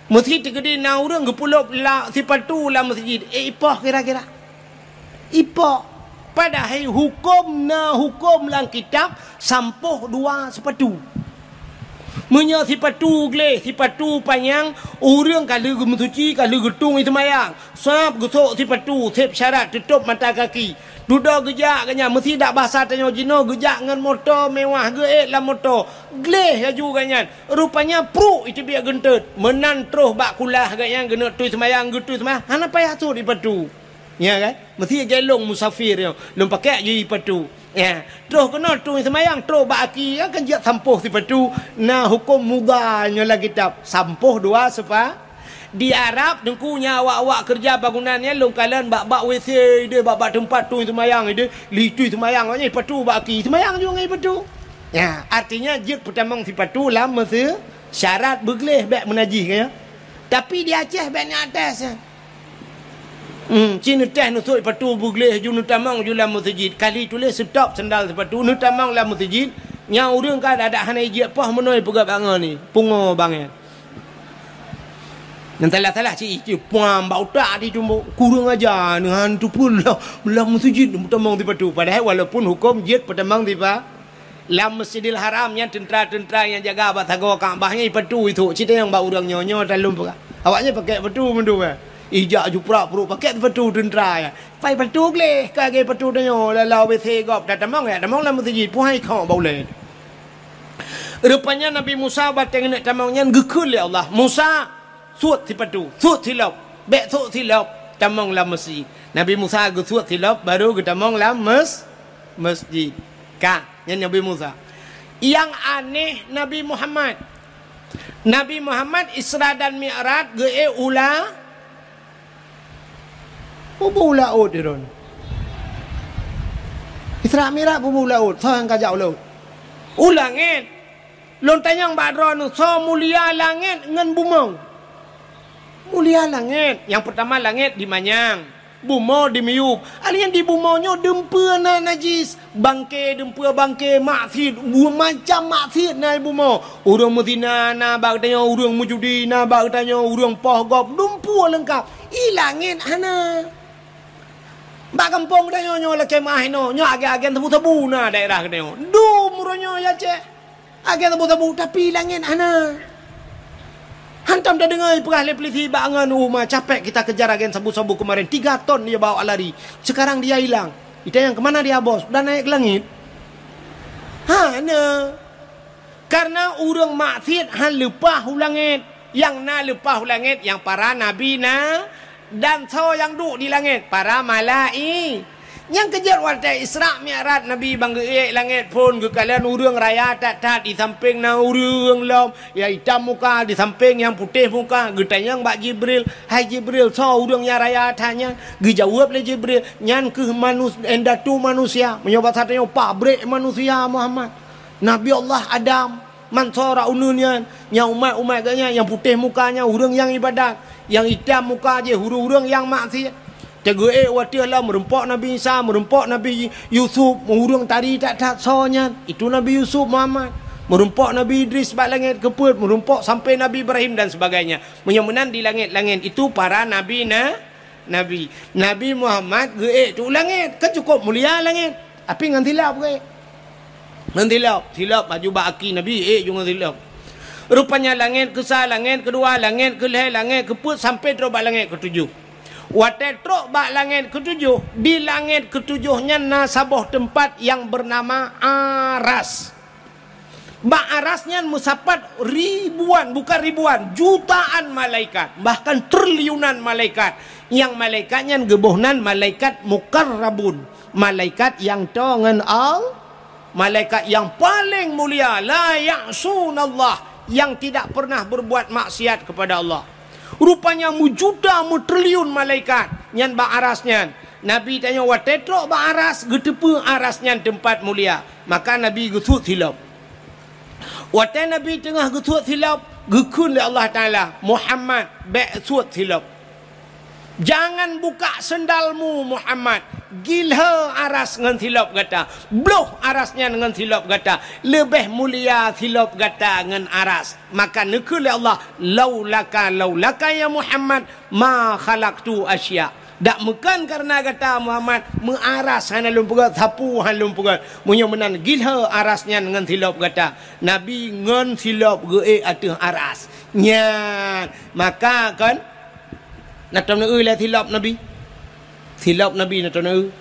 Meuseujid teukeudi na ureueng geupeulop la-, sipatu lam meuseujid, eh, ipoh kira-kira. Ipoh. Padahai huköm na huköm lam kitab sampoh dua sipatu. Meunyoe sipatu gleh, sipatu panyang, ureuëng ka lheueh geumeusuci, ka lheueh geutung i seumayang. Sab geusok sipatu, seb syarat teutôb mata kaki. Dudoe geujak geuhnyan, meusidak basa tanyoe jinoe geujak ngon moto mewah, geuék lam moto. Gleh laju geuhnyan. Rupanya pruek iteubiet geunteut. Meunan troh bak kulah geuhnyan, geuneuk tui seumayang, geutui seumayang. Hana payah sot sipatu. Ya kan? Meusti gelong musafir nyoe. Lôn pakai aju sipatu. Ya. Troh keunoe tui seumayang, troh bak aki, ya kan, jak sampoh sipatu. Na huköm mudha nyoe lam kitab. Sampoh dua sepa-, Di Arab, Teungku, nyang awak-awak keureuja bangunan nyan lôn kalon bak-bak W C ideh, bak-bak teumpat tui seumayang ideh, li tui seumayang awak nyan sipatu bak aki, seumayang juga ngon sipatu. Ya, artinya jeuet peutamong sipatu lam meuse-, syarat beugleh bék meunajih, kan, ya. Tapi di Aceh bék na atas, ya. Hmm, ci neuteh neusok sipatu beugleh ju neutamong ju lam meuseujid. Kali tuléh stop sandal sipatu neutamong lam meuseujid. Nyang ureuëng ka adak hana ijak poh meunoe peugah bangon ni. Pungo bangai. Nyang salah-salah ci, ci puang bak utak di tumbok. Kurang aja neuhan tu pun lah, lam meuseujid neutamong sipatu. Padahai walaupun huköm jeuet peutamong sipa-, Lam Masjidil Haram nyan teuntra-teuntra nyang jaga bak sagoe Ka'bah nyan ipatu itu. Cit nyang bak ureuëng nyoe-nyoe talom peugah. Awaknyan pakai patu meunduek, eh. Ijak juprak pruek pakai patu teuntra, ya. Pai patu gleh ka lagée patu tanyoe, lalau W C gob tatamong, ya, tamong lam meuseujid, puhai khok bak ulée. Rupanya Nabi Musa bateng neuk tamong nyan geukheun lé Allah, "Musa, suet sipatu, suet silop, bék sok silop tamong lam meuseujid." Nabi Musa geusuet silop baru geutamong lam mes-, meuseujid. Ka, nyan Nabi Musa. Nyang aneh Nabi Muhammad. Nabi Muhammad Isra dan Mi'raj geuék u la-, peue u laôt droe. Isra Mi'raj peue u laôt, soe nyang ka jak u laôt? U langét. Lôn tanyong bak droeneuh, soe mulia langét ngon bumoe? Mulia langét. Nyang peurtama langét dimanyang. Bumoe dimiyueb. Artinya di bumoe nyoe dumpeue na najis, bangke, dumpeue bangke, maksiet, macam maksiet na di bumoe. Ureuëng meuzina na bak geutanyoe, ureuëng meujudi na bak geutanyoe, ureuëng poh gob, dumpeue leungkap. I langét hana. Bak gampông geutanyoe nyoe lakée meuah inoe, nyoe agen-agen sabu-sabu na daerah geutanyoe. Dum uroe nyoe ya ceh. Agen sabu-sabu, tapi langét hana. Hantom tadeungoe peugah lé polisi bak ngon uma, "Capek kita kejar agen sabu-sabu kemarin, tiga ton dia bawa lari. Sekarang dia hilang." Itanyong, "Kemana dia, Bos?" "Udah naik ke langit." Hana. Karena ureuëng maksiet han leupah u langét. Nyang na leupah u langét nyang para nabi na, dan soe nyang duek di langét? Para malai-, Nyang keujeuet watée Isra Mi'raj Nabi ban geuék langét phon geukalon ureuëng raya that-that, di sampéng na ureuëng lom nyang itam muka, di sampéng nyang putéh muka. Geutanyong bak Jibril, "Hai Jibril, soe ureuëng nyang raya that nyan?" Geujaweueb lé Jibril, "Nyan kheueh manus-, indatu manusia." Meunyoe basa tanyoe, pabrék manusia, Muhammad. Nabi Allah Adam, man sora uneun nyan, nyang umat-umat geuh nyan, nyang putéh muka nyan ureuëng nyang ibadat, nyang itam muka jih ureuëng-ureuëng nyang maksiet. Teugeuék watée lom meurumpok Nabi Isa, meurumpok Nabi Yusuf, ureuëng tari that-that soe nyan, itu Nabi Yusuf Muhammad. Meurumpok Nabi Idris bak langét keupeuet, meurumpok sampai Nabi Ibrahim dan sebagainya. Meunyoe meunan di langét-langét itu para nabi na, Nabi. Nabi Muhammad geuék tu langét, kan cukup mulia langét. Tapi ngon silop geuék. Ngon silop, silop laju bak aki Nabi, ék ju ngon silop. Rupanya langét keusa, langét keudua, langét keulhée, langét keupeuet sampai trok bak langét keutujoh. Watée trok bak langét keutujoh, di langét keutujoh nyan na saboh teumpat nyang beunama Aras. Bak Aras nyan meusapat ribuan, bukan ribuan, jutaan malaikat, bahkan triliunan malaikat. Nyang malaikat nyan geuboh nan malaikat muqarrabun, malaikat nyang toe ngon Al-, malaikat nyang paleng mulia, la ya'sunallah, nyang tidak pernah berbuat maksiat kepada Allah. Rupanya meujuta, meutriliun malaikat nyan bak Aras nyan. Nabi tanyoe watée trok bak Aras, geuteupeue Aras nyan teumpat mulia. Maka Nabi geusuet silop. Watée Nabi teungoh geusuet silop, geukheun lé Allah Taala, "Muhammad, bék suet silop. Jangan buka sendalmu, Muhammad. Gilhée Aras ngon silop gata. Bloh Aras nyan ngon silop gata. Leubeh mulia silop gata ngon Aras." Maka neukheun lé Allah, "Laulaka, laulaka ya Muhammad, ma khalaqtu asya." Dak meukan kareuna gata Muhammad, meuaras hana lôn peugét, sapu hana lôn peugét. Meunyoe meunan gilhée aras nyan ngon silop gata. Nabi ngon silop geuék ateueh aras. Nyan, maka kon na tom neueu lé silop Nabi. Silop Nabi na tom neueu.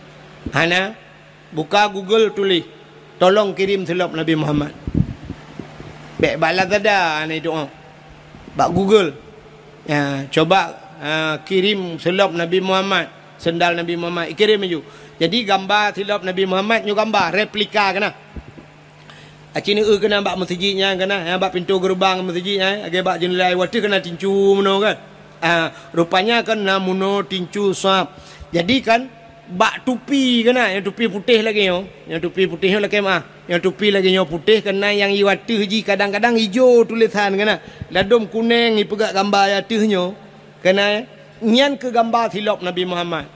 Hana. Buka Google, tuléh, "Tolong kirim silop Nabi Muhammad." Bék bak Lazada, hana doa. Bak Google. Ya, coba, ha, kirim silop Nabi Muhammad, sendal Nabi Muhammad, ikirim laju. Jadi gamba silop Nabi Muhammad nyoe gamba replika keunan. Aci neueu keunan bak meuseujid nyan keunan, ya, bak pintoe geureubang meuseujid nyan, lagée bak jeundela watée keunan tincu meunoe kan. Ah, rupanya kan na meunoe tincu sab. Jadi kan bak tupi keunan, nyang tupi putéh lagée nyoe, nyang tupi putéh nyoe lakée meuah, nyang tupi lagée nyoe putéh keunan nyang i ateueh jih kadang-kadang ijo tulésan keunan, ladôm kuneng ipeugah gamba i ateueh nyoe keunan, nyan keu gamba silop Nabi Muhammad.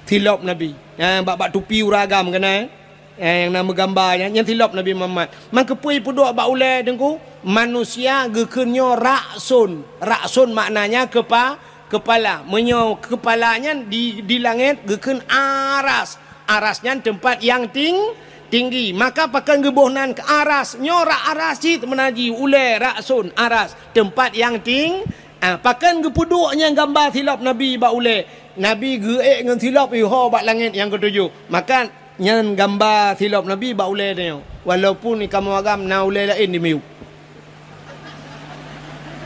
Silop Nabi. Nyang bak, bak tupi ureueng agam keunan. Eh, nyang na meugamba nyan, nyan silop Nabi Muhammad. Man keupeue ipeuduek bak ulée Teungku? Manusia geukheun nyoe rakson. Rakson maknanya kepa-, kepala. Meunyoe kepala nyan di, di langét geukheun aras. Aras nyan teumpat nyang ting-, tinggi. Maka pakon geuboh nan keu aras? Nyoe rak aras cit meunan jih ulée rakson aras. Teumpat nyang ting-, ah, pakon geupeuduek nyan gamba silop Nabi bak ulée? Nabi geuék ngon silop iho bak langét nyang keutujoh. Maka nyan gamba silop Nabi bak ulée tanyoe. Walaupun di kamoe agam na ulée laén di miyueb.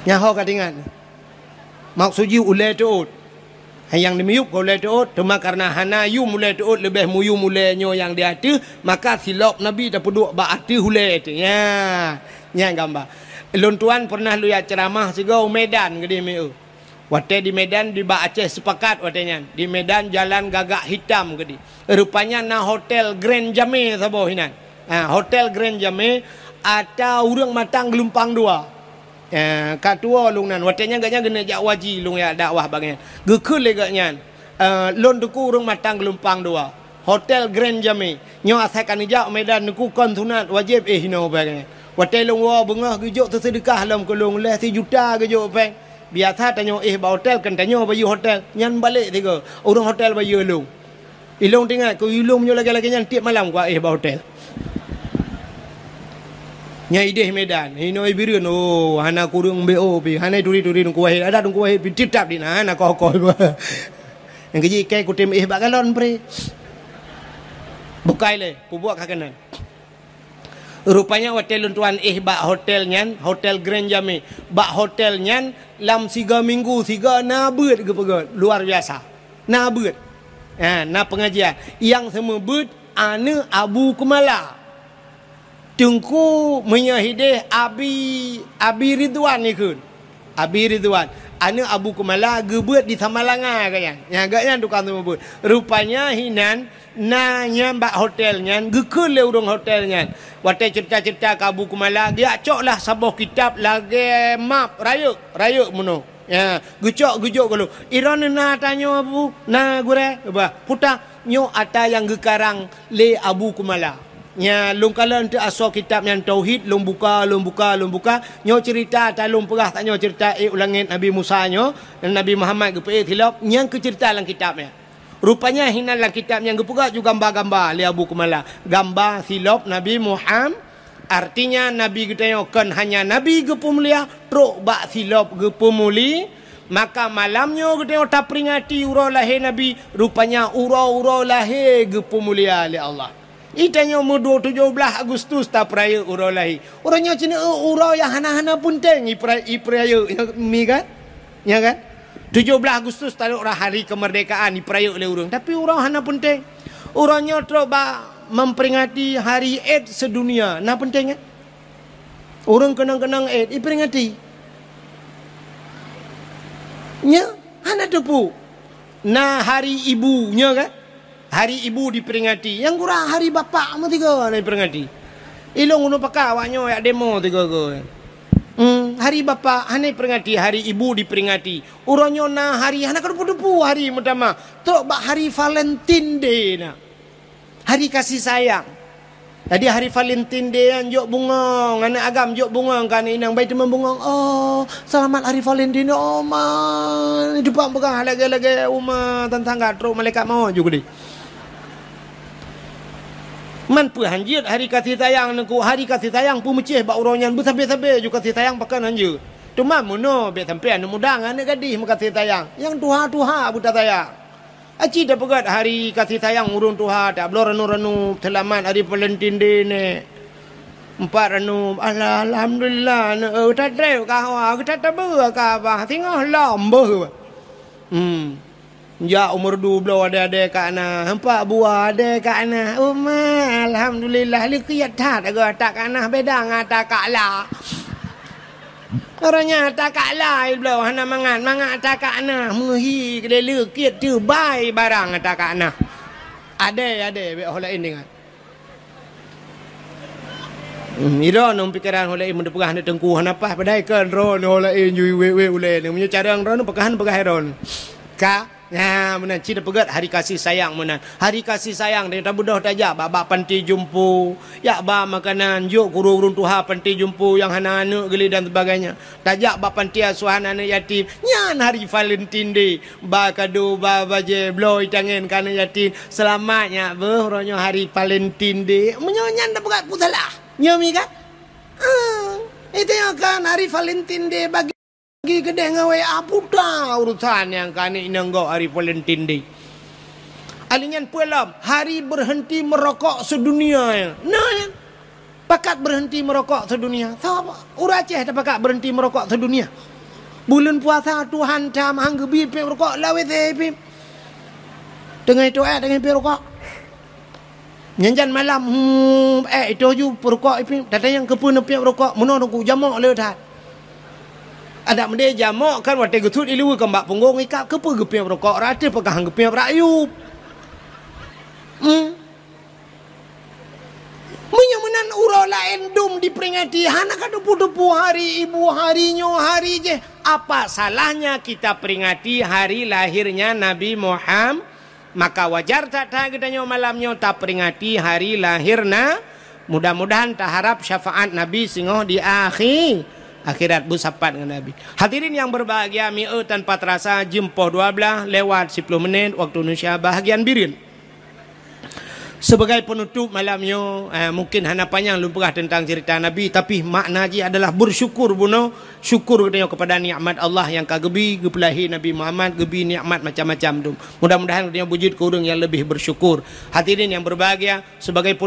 Nyan ho ka teuingat. Maksud jih ulée teuôt. Nyang di miyueb ka ulée teuôt, teuma kareuna hana yum ulée teuôt, leubeh muyum ulée nyoe nyang di ateueh, maka silop Nabi tapeuduek bak ateueh ulée teuh. Nyan, nyan gamba. Lôn tuan pernah lôn jak ceuramah sigoe u Medan keudeh meu'eu. Watée di Medan, di bak Aceh Sepakat watée nyan. Di Medan jalan Gagak Hitam keudeh. Rupanya na Hotel Grand Jamé saboh inan. Ha, Hotel Grand Jamé ata ureuëng matang geulumpang dua. Eh, ka tuwoe lôn nan. Watée nyan gobnyan geuneuk jak haji lôn jak dakwah bak nyan. Geukheun lé gobnyan, eh, "Lôn Teungku ureuëng matang geulumpang dua. Hotel Grand Jamé. Nyoe asai ka neujak u Medan Teungku kon sunat wajéb éh inoe bak nyan." Watée lôn woe beungoh geujok teuseudeukah lom keu lôn lhée sijuta geujok péng. Biasa tanyoe éh bak hotel, kon tanyoe bayeue hotel. Nyan balek sigoe, ureuëng hotel bayeue lôn. Ilôn teuingat keu ilôn meunyoe lagée-lagée nyan tieb malam kuéh bak hotel. Nyan ideh Medan, inoe Bireuen, oh, hana kureueng B O pih, hana turi-turi Teungku Wahid, ada Teungku Wahid pih teutab di na, hana koh-koh. Nyang keujih ikai kutem éh bak galon pre. Bukai lé, peubuet ka keunan. Rupanya watée lôn tuan éh bak hotel nyan, Hotel Grand Jamé. Bak hotel nyan lam siga minggu siga na beuet geupeugét, luar biasa. Na beuet. Ha, na pengajian. Nyang seumeubeuet aneuëk Abu Keumala. Teungku meunyoe hideh Abi, Abi Ridwan ikheun. Abi Ridwan, aneuëk Abu Keumala geubeuet di Samalanga gobnyan. Nyan gobnyan tukang seumeubeuet. Rupanya hinan na nyan bak hotel nyan, geukheun lé ureuëng hotel nyan. Watée ceurita-ceurita keu Abu Keumala, geujak cok lah saboh kitab lagée map rayeuk, rayeuk meunoe. Ya, geucok geujok gohlom. Iron na tanyoe Abu, na gurée, bah, puta nyoe ata nyang geukarang lé Abu Keumala. Nya, lôn kalon teuh asoe kitab nyan tauhid, lôn buka, lôn buka, lôn buka. Nyoe ceurita ata lôn peugah tanyoe ceurita ék u langét Nabi Musa nyoe, Nabi Muhammad geupeuék silop, nyang keu ceurita lam kitab nyan. Rupanya hinan lam kitab nyan geupeugah ju gamba-gamba lé Abu Keumala, gamba silop Nabi Muham-, artinya Nabi geutanyoe kon hanya Nabi geupeumulia, trok bak silop geupeumuli-, maka malam nyoe geutanyoe taperingati uroe lahé Nabi, rupanya uroe-uroe lahé geupeumulia lé Allah. Itanyoe meuduek tujoh blaih Agustus tapeurayeuk uroe lahé. Uroe nyoe cit uroe nyang hana-hana peunteng ipera-, ipeurayeuk, nyoe mi kan? Nya kan? Tujoh blaih Agustus taduek rah hari kemerdekaan ipeurayeuk lé ureuëng, tapi uroe hana peunteng. Uroe nyoe trok bak memperingati hari AIDS sedunia, na peunteng kan? Ureuëng keunong-keunong AIDS iperingati. Nya hana teupeu. Na hari ibu, nya kan? Hari ibu diperingati. Nyang gura hari bapak meusigoe hana diperingati. Ilôn gunong paka awak nyoe jak demo sigoe-goe. Hmm, hari bapak hana diperingati, hari ibu diperingati. Uroe nyoe na hari hana keudeupu-deupu hari meutamah. Trok bak hari Valentine Day na. Hari kasih sayang. Jadi hari Valentine Day nyan jok bungong, aneuk agam jok bungong keu aneuk inong, bai teumon bungong. Oh, selamat hari Valentine, oh ma. Teupang peugah lagèe-lagèe uma, tan tangga trok malaikat maut ju keudeh. Man peue hanjeuet hari kasih sayang nyan, ku hari kasih sayang peumeucéh bak uroe nyan, beusabe-sabe ju kasih sayang pakon hanjeuet. Teuma meunoe bèk sampoe aneuk muda ngon aneuk gadih meukasih sayang, nyang tuha-tuha beuta sayang. Aci tapeugèt hari kasih sayang ureueng tuha, tabloe ranup-ranup, seulamat hari Valentine Day nèk. Empat ranup, alah, alhamdulillah, neu, eh, tatrép ka hawa, geutat tabeue ka abah, singoh lom beuh. Hmm. Jak umur dua belas ade-ade ka na, empat buah ade ka na. Uma, alhamdulillah, leukiet that, agak tak ka na, beda ngon tak ka la. Uroe nyan takak lai bloe hana mangat, mangat takak na, meuhi keudéh leukiet teubai barang takak na. Adé, adé, bék ho laén ingat. Hmm, droeneuh pikeran ho laén meupeugah aneuk teungku hana paih, padahai kan droeneuh ho laén ju wék-wék ulèe. Meunyoe carông droeneuh peugah, peugah droeneuh. Ka Nah, meunan cit tapeugèt hari kasih sayang meunan. Hari kasih sayang, tanyoe tabeudôh tajak bak, bak panti jompo, jak ba makanan, jok keu ureueng-ureueng tuha panti jompo nyang hana aneuk geuli dan sebagainya. Tajak bak panti asuhan aneuk yatim. Nyan hari Valentine Day. Ba kado, ba bajèe, bloe itangen keu aneuk yatim. Seulamat nyak beuh, uroe nyoe hari Valentine Day. Meunyoe nyan tapeugèt peue salah. Nyoe mi kan? Ah, itu nyan kan hari Valentine Day bagi Lagi keudéh ngon W A puta urusan nyang ka aneuk inong gob hari Valentine Day. Ali nyan peue lom, hari berhenti merokok sedunia nyan. Nah, nyan. Pakat berhenti merokok sedunia. Sapa? Ureueng Aceh tapakat berhenti merokok sedunia. Buleuen puasa Tuhan tam han geubi piep rukok lawét pih. Teungoh itu, eh, teungoh piep rukok. Nyan jan malam, hmm, eh, itu ju peurukok ipih. Tatanyong keupeue neupiep rukok, meunoe teungku jamok le that. Adak meudeh jamok kan watèe geusut ileue kan bak punggong ikab, keupeue geupiep rukok, ratéh peugah geupiep rakyup. Hmm. Meunyoe meunan uroe laén dum diperingati, hana ka tupu-tupu hari ibu, hari nyoe, hari jéh. Apa salahnya kita peringati hari lahirnya Nabi Muhammad? Maka wajar that-that geutanyoe malam nyoe taperingati hari lahir na. Mudah-mudahan taharap syafaat Nabi singoh di akhi-, akhirat beusapat ngon Nabi. Hadirin yang berbahagia, mieu tanpa terasa jeuem poh dua belas lewat sepuluh menit waktu Indonesia bahagian Bireuen. Sebagai penutup malam nyoe, eh, mungkin hana panyang lôn peugah tentang cerita Nabi, tapi makna jih adalah bersyukur bunoe. Syukur geutanyoe kepada nikmat Allah nyang ka geubi, geupeulahé Nabi Muhammad, geubi nikmat macam-macam dum. Mudah-mudahan geutanyoe beujeuet keu ureueng nyang leubeh bersyukur. Hadirin yang berbahagia, sebagai